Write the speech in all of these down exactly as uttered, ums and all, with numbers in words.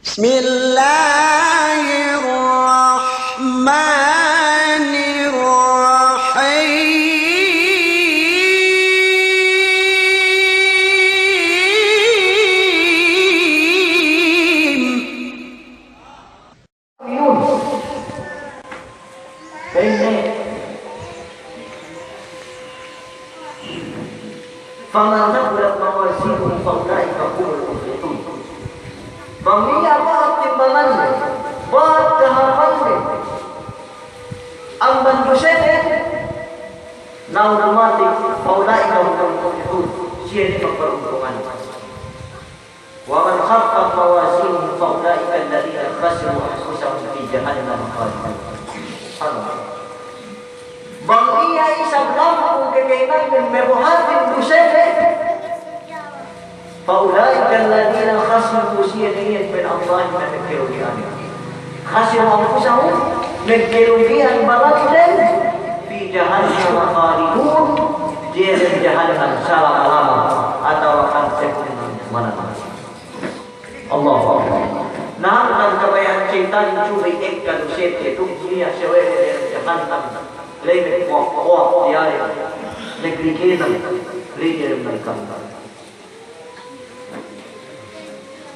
بسم الله الرحمن الرحيم. Yun. Pa'inne, فمن ثقلت موازينه فأولئك هم المفلحون. Bang niya' ba'at timbanganne, ba'at kahāpannen amban dusene, na automatic, فأولئك هم المفلحون, siye ne magparuntungan. ومن خفت موازينه فأولئك الذين خسروا أنفسهم في جهنم خالدون. Subhanallah. Bang niya' isab lampu kekehinangnen, mabuhatin dusene, فأولئك الذين خسروا, siye ne iyan pa'in Allah, magkarugihan. خسروا أنفسهم, magkarugihan baranten, في جهنم خالدون, diyalem jahannam salama-lama, atawa kan sekunang manang. Allahu Akbar. Na hangkan kabaya'an seyitan subey ekka dusete, duk niya' sewele diyalem jahannam, lemek kuwak-kuwak diyalem, lemek dikehinang, lemek diyalem nerka.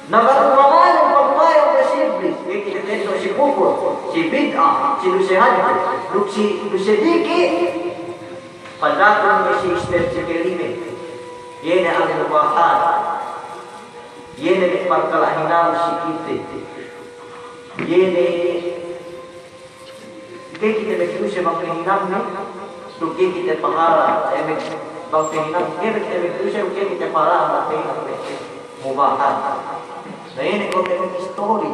Na bang ma'ane pagpayam si Iblis, ga'i kite tentu' si kupur, si bid'a, si duse hadje, duk si duse diki', padakun si ister si kelime, iye ne al-mubahat, iye ne me' parkala' hinang si kite, iye ne Ga'i kite magduse bang pe hinang ne, duk ga'i kite pahala, eh, me-, bang pe hinang, ga'i kite magduse, duk ga'i kite pahala, bang pe hinang ne, mubahat. Na, ine ko' me' istori.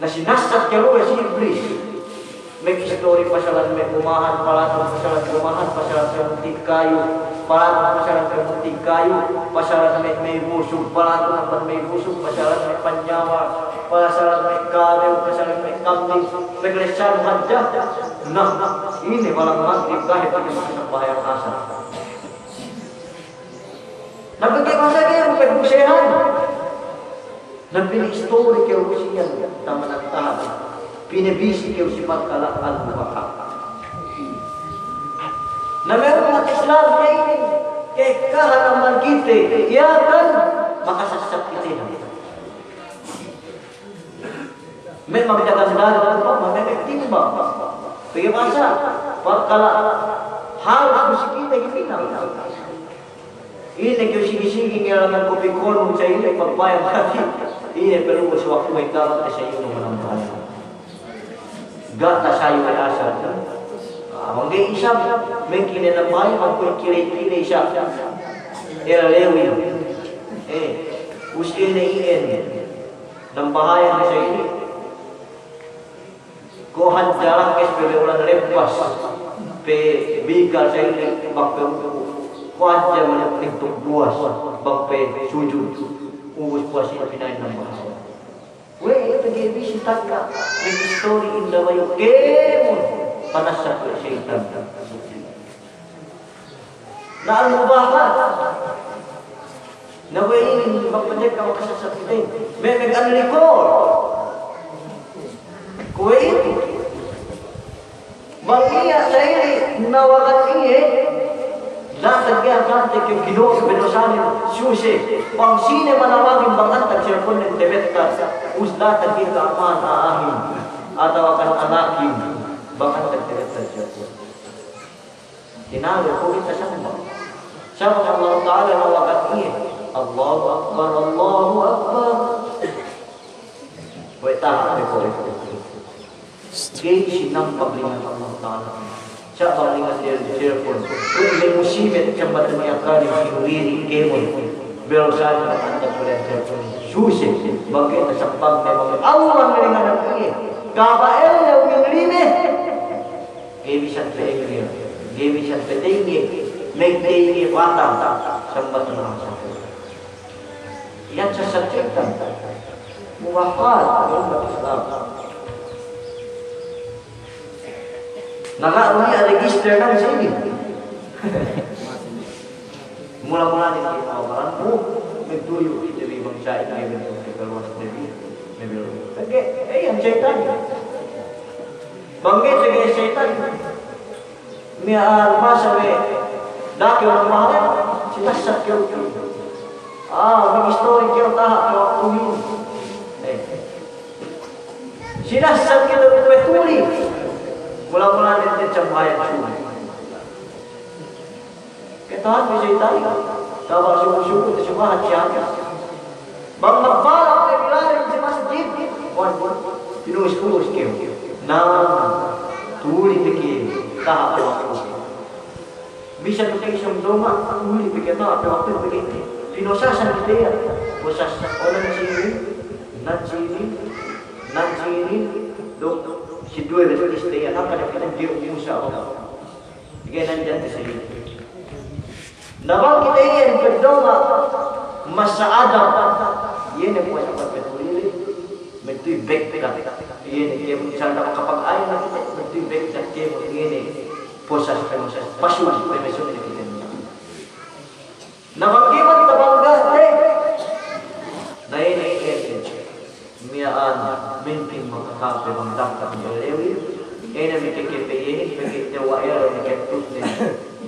Na, sinasat kew we' si Iblis. Me' istori pasalan me' gumahan, palatun pasalan gumahan, pasalan me' munti' kayu, palatun pasalan me' munti' kayu, pasalan me', me' busug, palatun amban me' busug, pasalan me' panyawa, pasalan me' kabew, pasalan me' kambing. Maglessan hadja. Na, ine balang magrib ga'i pa'in makasambahayang asar. Na pegge' masa ga'i du pagdusehan. Na pinaistori kew si iyan tamanan tahan. Pinabisi kew si parkala' al-mubahat. Na me' ummat Islam ga'i inin ka'ekkahan amal kite, iye kan makasassat kite. Me' magdagang-dagang, umpama, me' magtimbang. Pegge' masa, parkala' harus du si kite hininang. Ine kew sigi-sigi ngelangan kopi konung sa ine pagpayam kati. Ine perlu si waktu me' ga'i ta sa ine manambahayang. Ga'i ta sayu we' asar. Ah, bang ga'i isab, me' kine nambahayang, bang kuwe' kile-kile isab. Ela lewi. Eh, us ine iyan. Nambahayang sa ine. Ko' hadja lakkes pe me' ulan lebbas, pe bikal sa ine bang pe ruku'. Ko' hadja me' lintuk buwas, bang pe sujud. Ubus puwas ine pina'in nambahayang. We' iye pegge' bisi takka, me' istori inda bayu' kēmon, panasat we' seyitan. Na al-mubahat. Na we' inin bang pajeka makasasat kite. Me', me' kan likor. Kuwe' itu. Bang niya' sa iri nawagan iye, da'a tagiya' kante kew gino'o binosanin suse. Bang sine manawagin bang antag cellphone-nen tebettad. Us da'a tagiya' ka'aman a'ahin. Atawa kan anakin bang antag tebettad cellphone. Kinalu ko' kite sambang. Sabab Allahu Ta'ala nawagan iye. Allahu Akbar, Allahu Akbar. Kuwe' taha' ne ko' ito. Ga'i sinambang lingan Allahu Ta'ala. Sa' bang lingan diyalem cellphone. Kuwe' me' musibat sambatan iye kani sinuriri kēmon. Binosanin antag kuwe' cellphone. Suse, bang ga'i tasambang ne bang Allah lingan iye. Kaba ellew min lime. Ga'i bisan pe engge, ga'i bisan pe tengge, magtengge batang, sambatan asar. Iyan sasat seyitan. Mubahat, ummat Islam. Na ga' niya' register nang sini. Mula-mula ne kite awalan, oh, magtuyu' kite bi bang sa'ingge bentuk kekaluan kite bi. Pegge', eh, iyan seyitan. Bang ga'i pegge' seyitan, miya'an masa me' da'a kew magpahala, sinasat kew. Ah, mag-istori kew taha' pe waktuhin. Eh. Sinasat kew, pe tuli. Mula-mula ne te sambahayang subu. Ketahan bi seyitan, taba' subu-subu te sumahad si Hamis. Bang magbalak ne bi lalim si masjid, wan, pinus-pinus kew. Na, tuli pe kew, taha' pe waktu. Bisan pe isab duma, tuli pe kew, taha' pe waktu, pegge' pinusasan kite iyan. Pusas, o, nan sinin, nan sinin, nan sinin, duk si duwe beses kite iyan, hangkan ne kite iyan, Musa, o. Ga'i nan jante sinin. Na bang kite iyan peddo'o masa adab, iye ne puwas ampat pe tuli ley, metuy bekkat. Iye ne kēmon, misalnya makapag-ayin ne kite, metuy bekkat kēmon, iye ne puwas, puwas, pasu, pasu ne kite. Na bang kēmon tabangga te. Na iye ne, iye ne. Miya'an, mingkin makakape bang dangkat iye lewit, ine mikekepe iye, pegge' dewwa' iye, mikettutne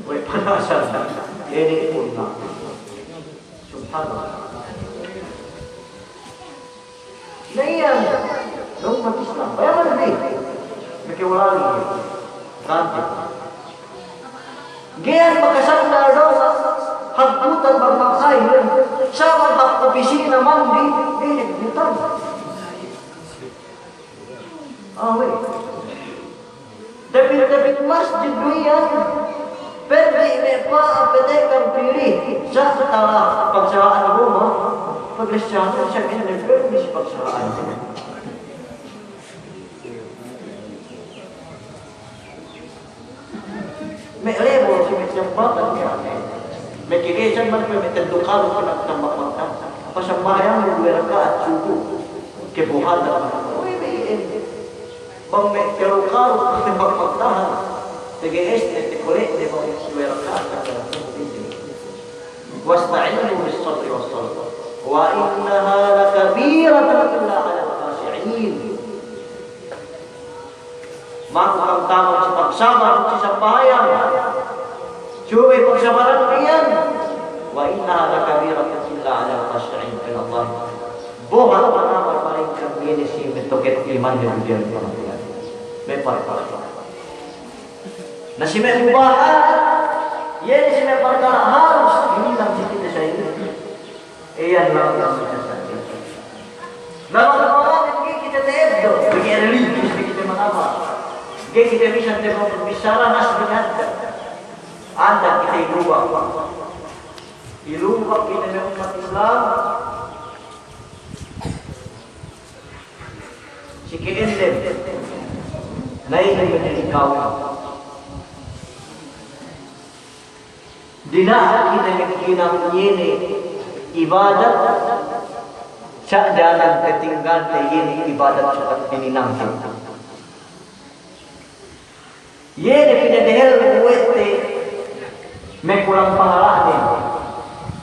we' panasan, ine punna. Subhanallah. Na iyan, na ummat Islam, bayangan bi, mikewalan iye. Ranti. Ga'i iyan makasandal du, haggutan bang makain, sabab hap opisina mandi, ga'i haggutan. Awe'. Dapit-dapit masjid du iyan, perdi' me' pa'a petekan pili, sa' tala pagsalaan Roma, paglessahan, sa' ga'i ne perdi' si pagsalaan. Me' lebol si me' jambatan me' ane. Me' kikesan man pe me' tellu karuk pinagtambak magtahan. Pasambahayang duwe raka'at subu. Kebuhatan. Uy, me' iyan. Bang me' tellu karuk pinagtambak magtahan. Tege'es ne, tekole' ne bang duwe raka'at pinagtambak magtahan. واستعينوا بالصبر والصلاة وإنها لكبيرة إلا على الخاشعين. Maku kam taman si pagsabar, si sambahayang. Subey pagsabaran iyan. وإنها لكبيرة إلا على الخاشعين. Pa'in Allah. Buhat amal palingkan iye ne si me' toget iman ne budjel pangatilan. Me' parkala'. Na si me' mubahat, iye ne si me' parkala' harus hinang si kite sa' iye. Iyan laung si kite sa' iye. Na bang ga'i kite ta'eddo', ga'i religious kite manamal. Ga'i kite bisan te mabissara nas bi hadja. Andang kite ilubak. Ilubak kite me' ummat Islam. Si ke'ellem, na inin menjadi kaum. Dina'ak kite maghinang iye ne ibadat, sa' da'a ne tatinggalte iye ne ibadat sukat hininangte. Iye ne pinadahel we' te me' kulang pahala'nen.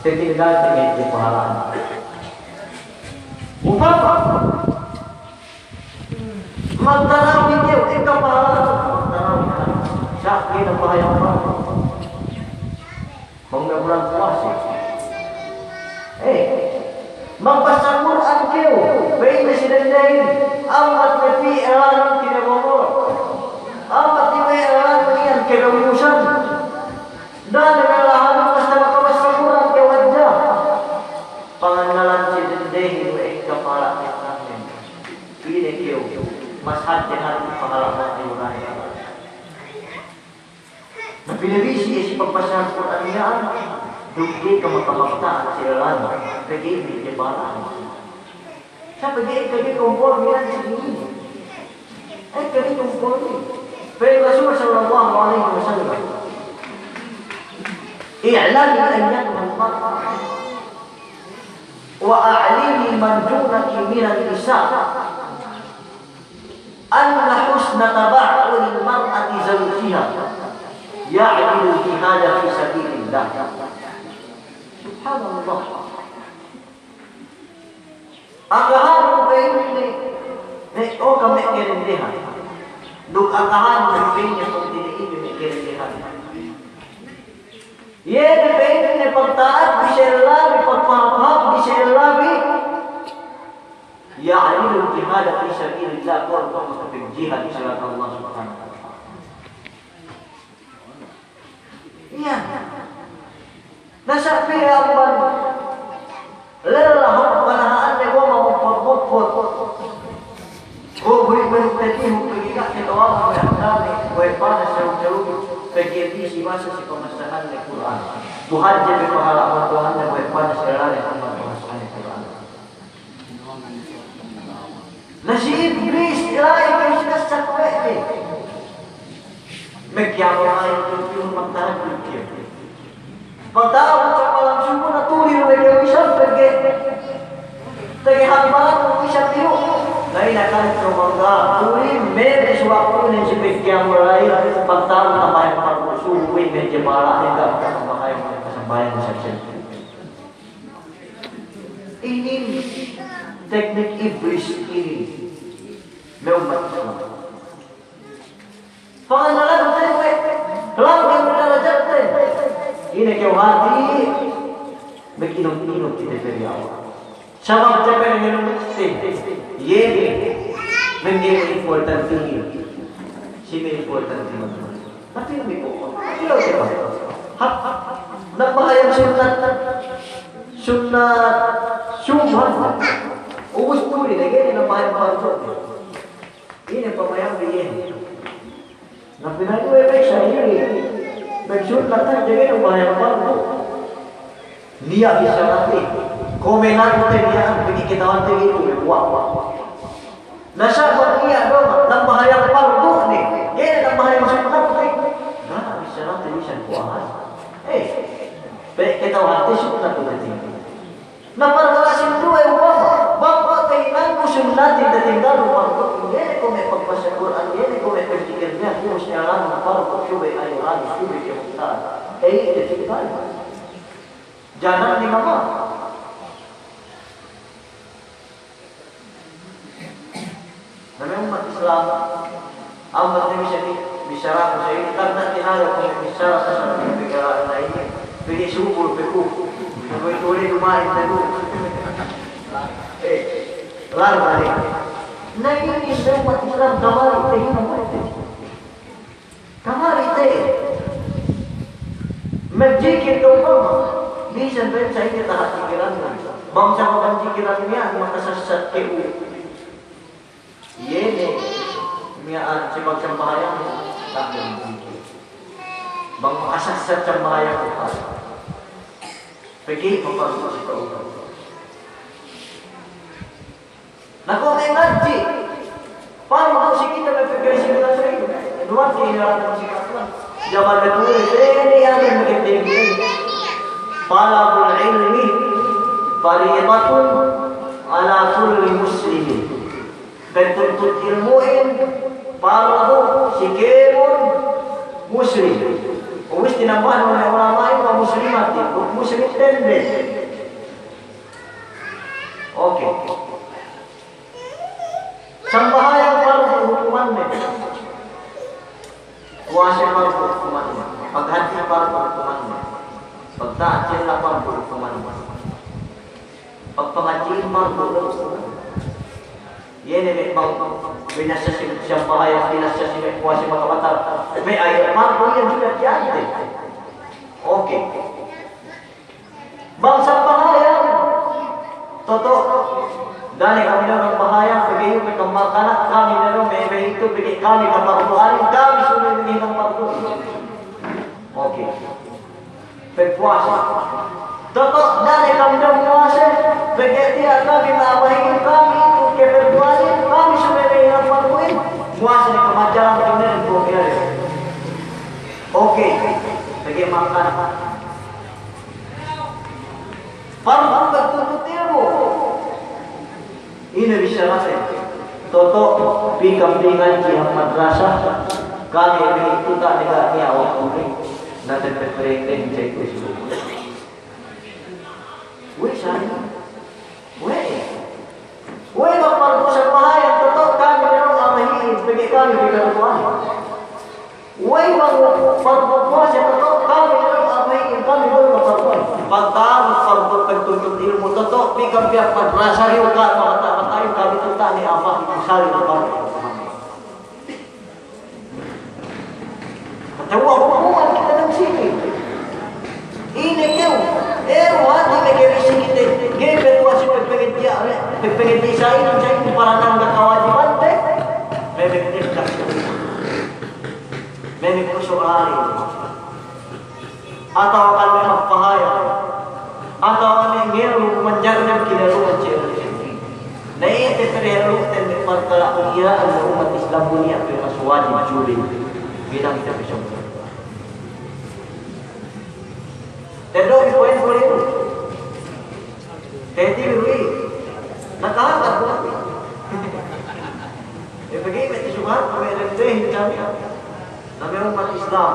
Tatinggalte me' pahala'nen. Upama magtarawi kew, ekka pahala'nen magtarawi. Sa' ga'i ne pahayang pa. Bang me' bulan puwase. Eh, magbassa Kur'an kew, pa'inne si dendehin, ambat ne pī elanun kinabobo. Ambat ne pī elanun iyan kinabobosan. Da'a ne me' lahanun basta makabassa Kur'an kew hadja. Pangannalan si dendehin we' ekka pahala' kew. Ine kew, mas hadje hati pahala' mati unahin. Na pinabisi' si pagbasa Kur'an iyan, duk ga'i ka makapagta'at si elan, pegge' ga'i ne pahala'an. Sa' pegge' ga'i konforme iyan si inin. Ga'i konforme. Pa'in Rasul sallallahu alaihi wasallam, اعلمي أيتها المرأة وأعلمي من دونك من النساء أن حسن تبعل المرأة زوجها يعدل الجهاد في سبيل الله. Subhanallah. Akahanun pa'inne karendehan. Duk akahan me' pa'inne pungtina'i bi me' karendehan. Iye ne pa'inne pagta'at bi si ellabi, pagpahāp-hāp bi si ellabi. Ya'dilul jihada fi sabilillah, kuwe' makapag-jihad si Allah Subhanahu wa Ta'ala. Iyan. Na sa' piye amban lella hap manaha'anne goma mupot-mupot. Kuwe' buwit me' petihuk pegge' ga' kata'uhanne we' hangkan, we' panas, we' panas, pegge' disi masa si pamasahanne Kur'an. Bu hadje me' pahala' matu'anne we' panas lella ne amban pamasahanne Kur'an. Na si Iblis la'i ka'u sinasat we' de. Magkiyamu la'i ka'u, magtahajjud ka'u. Pagta'u sa' malam subu na tulil we' ka'u isab pegge'. Pegge' hangkan malam isab iyu'. Na ine kan ka'u mangga tulil me' de si waktu inin si magkiyamu la'i. Pagta'u sambahayang fardu subu we' me' jemala inin ga' kasambahayang, kasambahayang isab. Inin teknik Iblis inin, me' ummat Islam. Pangannalante we', langgang darajatte. Ine kew hāti, mag-inut-inut kite pegge' Allah. Sabab kite pegge' inut-inut, iye ne, me' importante inin. Sine importante inin. Tapi ini kok, hap, hap, nambahayang sunnat, sunnat subuhan. Ubus tuwi ne, ga'i ne nambahayang pardu. Ine pamahayang bi iye. Na pina'in we' me' sahiri, me' sunnat hadja ga'i ne nambahayang pardu. Niya' bissarate, kuwe' me' nante niya' pegge' kata'uhante itu me' buwa'. Na sa' bang niya' du nambahayang pardu ne, ga'i nambahayang sunnat ne. Ga' bissarate bisan kuwe'an. Eh, pe' kata'uhante sunnat ne. Na parkala' sinduwe upama, bang pa'in hinangnu sunnat ne tatinggalnu pardu, ga'i ne kuwe' me' pagbasa Kur'an, ga'i ne kuwe' me' pagdikir niya', kuwe' me' siyalamu pardu, subey ayu-ayu, subey kemuktaran. Eh, tatinggal. Janan ni mama. Na me' ummat Islam, ambat ne bisa ni, bissara ku sa' inin, tagna' tinaga ku bissara pasal pegge' inin. Pegge' subul pe ku. Pegge' tuwi duma'in pe ku. Eh, lar balik. Na inin me' ummat Islam, kamali te hinang. Kamali te. Magjikil kew upama. Bisan pe sa' inin taha' jikilannu. Bang sa' bang jikilannu iyan, makasassat kew. Iye ne, miya'an si magsambahayang, ta' magjikil. Bang makasassat sambahayang, pegge' papardu si ka'u. Na kuwe' me' ngadji', pardu si kite me' pegge' si kite sa' inin. Duman si inin si ka'u. Jaman dahulu, inin iyan me' pegge'. Talabul ilmi faridatun ala kulli muslimin. Pagtuntut ilmu'in pardu si kēmon muslim. Ubus tinambahan we' ulama'in wa muslimatin, duk muslim dende. Oke. Sambahayang pardu hukumanne. Puwase pardu hukumanne. Paghadji' pardu hukumanne. Pagta'at si ella pardu hukumanne. Pagpangadji'in pardu hukumanne. Iye ne me' bang binasa si sambahayang, binasa si me' puwase, makabatal me' ayat pardu iyan sudah diante. Oke. Bang sambahayang, toto', da'a ne kami dahu' nambahayang, pegge' iyu' pe kamakanak kami dahu' me', me' itu pegge' kami kaparduhanin, kami sumeme' hinang pardu. Oke. Pagpuwase. Toto', da'a ne kami dahu' muwase, pegge' tiya' kami na'abahin kami itu kaparduhanin, kami sumeme' hinang parduhin, muwase ne kamanjalan kami dahu' kuwe' iyan. Oke. Pegge' makanak. Pardu pagtuntut ilmu'. Ine bissarate? Toto', pī kam pī ngadji' hap madrasa, kami me' itu ta' ne ga' niya' waktu ne, na tempat perengke di cek itu. We' sa' inin. We'. We' bang pardu sambahayang, toto' kami me' orang abahin, Kam piyag madrasa iyu ka, mabata'-bata' iyu ka, bitu ta' ni apa, iku sali' na baru. Katawa' hukuman kite dem sini. Ine kew, eh, wajib me' kew isi kite, ga'i pe kuwe' si pepengedji' ne, pepengedji' sa'in, sa'in para nangga kawajibante, me' pepengedji'. Me' kusu'ali. Atawa kan me' magpahaya. Atawa kan me' ngelu manjari ne kinalu'an si ellew. Na iye te perlu te me' parkala' iye ne ummat Islam bu niya' pe mas wajib juli. Bilang te pe sōng. Te do' bi poin kulitu. Te tiwi. Nakahangkat bu. E pegge' me' ti sumahat me' rembehin kami. Na me' ummat Islam,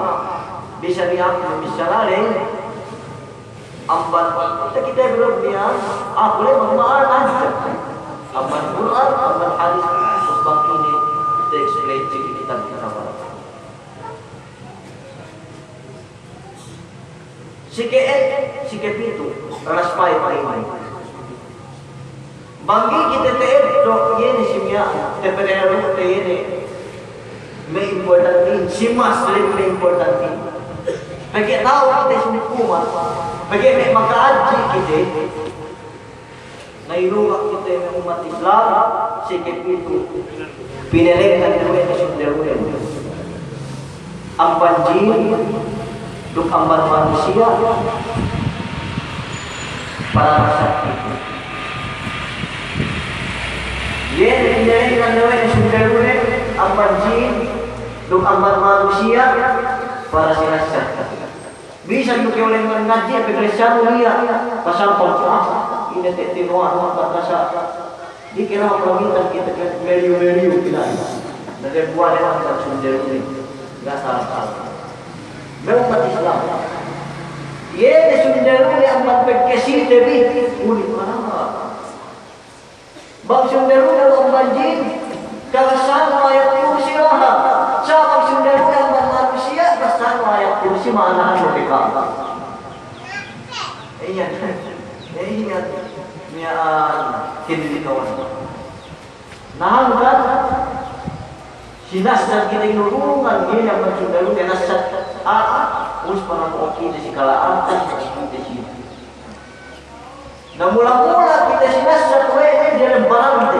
bisan iye aku missālale, amban, takite bi lu' niya', aku le magma'ana hadja. Amban Kur'an, amban hadis, terus bang ine, kite explain si kitab-kitab. Sike, sike pitu, lanas pa'in pa'in. Bang ga'i kite ta'eddo' iye ne si miya'an, taperlu te iye ne me' importantin, si mas lebbi me' importantin. Pegge' ta'u kite si hukuman, pegge' me' maka'adji' kite. Na inuwa' kite me' ummat Islam, sike pitu, pinalengan we' ne sundalunen. Amban jin, duk amban manusiya', para saki. Iye ne pinalengan we' ne sundalunen, amban jin, duk amban manusiya', para sinasat. Bisan du kew lengngan ngadji', pe Kristiyanu iye, pasampang, ah, ine te tinu'an, madrasa. Di' kira pamitan kite ke meliyu-meliyu kina'i. Na de buwa' de amban sundalunen. Ga' salah-salah. Me' ummat Islam. Iye ne sundalunen amban pagkasite bi. Ulit manama. Bang sundalunen amban jin, kabassanu ayat kursi laha. Sa' bang sundalunen amban manusiya', bassanu ayat kursi ma'anahan lu pika. Iyan, iyan, miya'an, kini di kawan. Na hangkan, sinasat kite inurungan, iyan amban sundalunen nasat, a'a, us panaku kite si kala'atan, kite si Na mula-mula kite sinasat we' ne diyalem barante.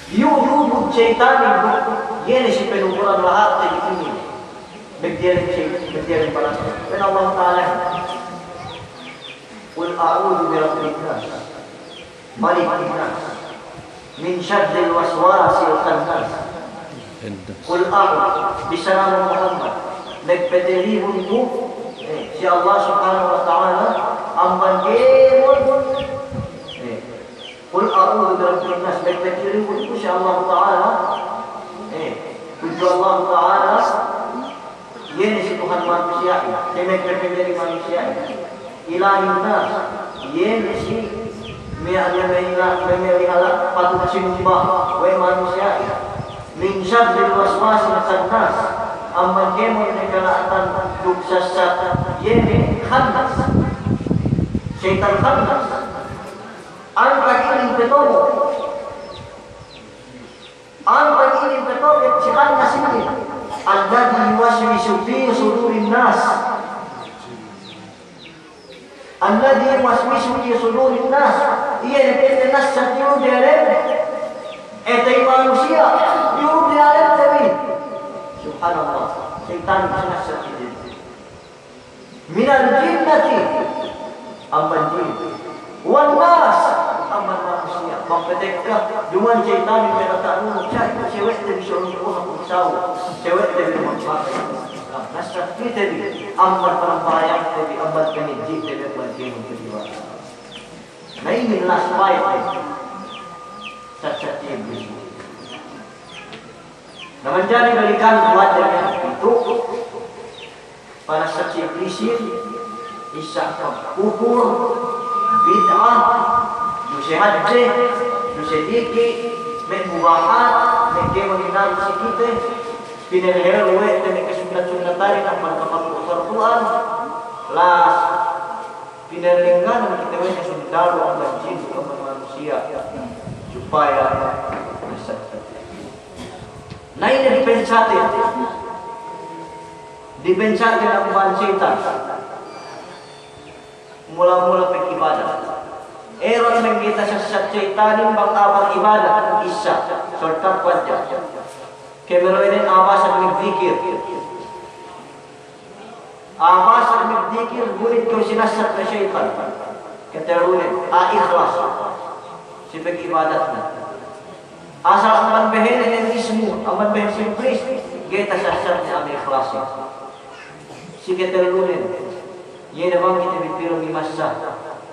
Iyu-iyu bu seyitanin bu, iye ne si penukuran lahat te di inin. Magdiyalem sey-, magdiyalem barante. Pa'in Allah Ta'ala, "Qul a'udhu bi rabbin nas." Malikin nas. Min sharril waswasil khannas. Qul a'udhu, bissā mu Muhammad, magpatalibun ku, eh, si Allah Subhanahu wa Ta'ala, amban kēmon, eh, qul a'udhu bi rabbin nas, magpatalibun ku si Allah Ta'ala, eh, tudju Allah Ta'ala, Iye ne si Tuhan manusiya'in, si magpepengedji manusiya'in. Ilahin nas, iye ne si me' iye me' ila-, me' iye ila patut sinumba we' manusiya'in. Min sharril waswasil khannas, amban kēmon ne kala'atan duk sasat, iye ne khannas. Seyitan khannas. Antag inin petomo. Antag inin petomo si khannas inin. Alladhi yuwaswisu fi sudurin nas. Alladhi yuwaswisu fi sudurin nas. Iye ne pa'inte nasat iyu' diyalem ēte manusiya'. Iyu' diyalem te bi. Subhanallah. Seyitan sinasat iyu'. Minal jinnati, amban jin. Wan nas, amban manusiya'. Bang patekka, duma'in seyitan me' kata nunu, sa' iku sawe'te bi sōng kuha' pungsaw, sawe'te bi magpake. Nasat kite bi, amban panambahayangte bi, amban pangadji'te bi, amban kēmon kadiwa. Na inin last fight, sasat iblis. Na manjari balikan buwat diyalem itu, Panasat si iblisin, isab pagkupur, bid'a, duse hadje, duse diki', me' mubahat, me' kēmon hinang si kite, pinelehel we' te me' kasunnat-sunnatanin amban kapagkupur Kur'an, las Pinelenggan kite we' ne sundalu amban jin, amban manusiya', supaya bisa. Na ine dipensaten? Dipensaten amban seyitan. Mula-mula pag'ibadat. Eron mengge tasessat seyitanin bang abang ibadat, issa, soltat wajib. Kemelo'inen abasag magdikir. Abasag magdikir, gunit kew sinessat ne seyitan. Ketellunen, a ikhlas si pag'ibadatnu. Asal amban behenen ismu, amban behen simplis, ga'i tasessat ne amban ikhlas. Si ketellunen, iye ne bang kite bi pilmi massa,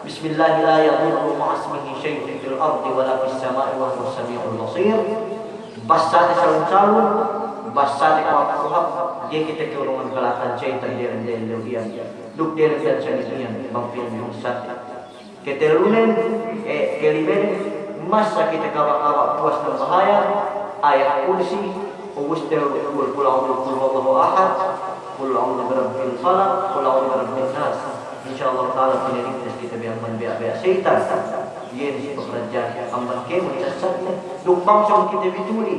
بسم الله لا يضر مع اسمه شيء في الأرض ولا في السماء وهو السميع البصير. Bassate salun-salun, bassate kohap-kohap, ga'i kite ke'urungan kala'atan seyitan diyalem ellew iyan, duk diyalem dansanin iyan, bang pilmi massate. Ketellunen, eh, kelimenen, masa kite kaba'-kaba' puwas nambahayang, ayat kursi, ubus tellu, qul, qul a'udzu, qul huwallahu ahad, qul a'udzu birabbil falaq, qul a'udzu birabbin nas. Insya Allah ta'ala, pinaligtas kite bi amban biya'-biya' seyitan. Iye ne si pakaradja'an amban kēmon sessatne. Duk bang sōng kite bi tuli,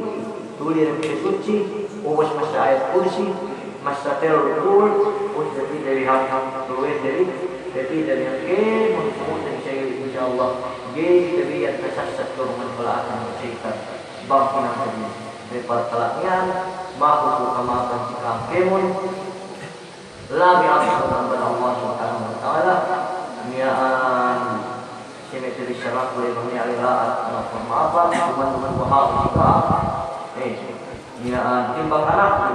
tuli dem sutsi, ubus masa ayat kursi, masa tellu, qul, ubus pī-pī diyalem, tuli diyalem, pī-pī diyalem kēmon, ubus diyalem, insya Allah, ga'i kite bi iyan tasessat ke'urungan kala'atan seyitan. Bang pinangkadin me' parkala' iyan, maku ku kama'apan si ka'am kēmon. Labi amban Allah Subhanahu wa Ta'ala, miya'an si me' tabissaraku le bang niya' lila'at, ma'apun, kuman-kuman ku ha'u si ka'am. Eh, miya'an timbang anakku.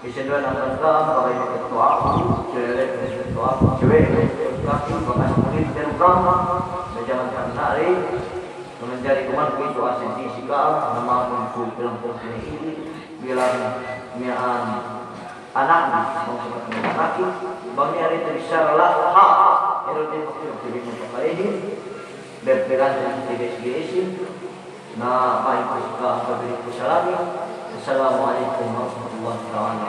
Bisan duwe amban ka'am, bagay me' tetto'aku, cewek me' tetto'aku, cewek me' tetto'aku, bakas murid tellu ka'am, me' jaman ka'am nari, manjari kuman ku itu asal si ka'am, na ma'apun ku bilang pungtina'i, bilang miya'an anakku, bang sukat anakku, bang niya' tabissara lahat, ha, ero te maku, te bi mapakalehin, berperan dengan T B S B S, na ma'in ku si ka'am, pabili ku salami. Assalamu alaikum warahmatullahi ta'ala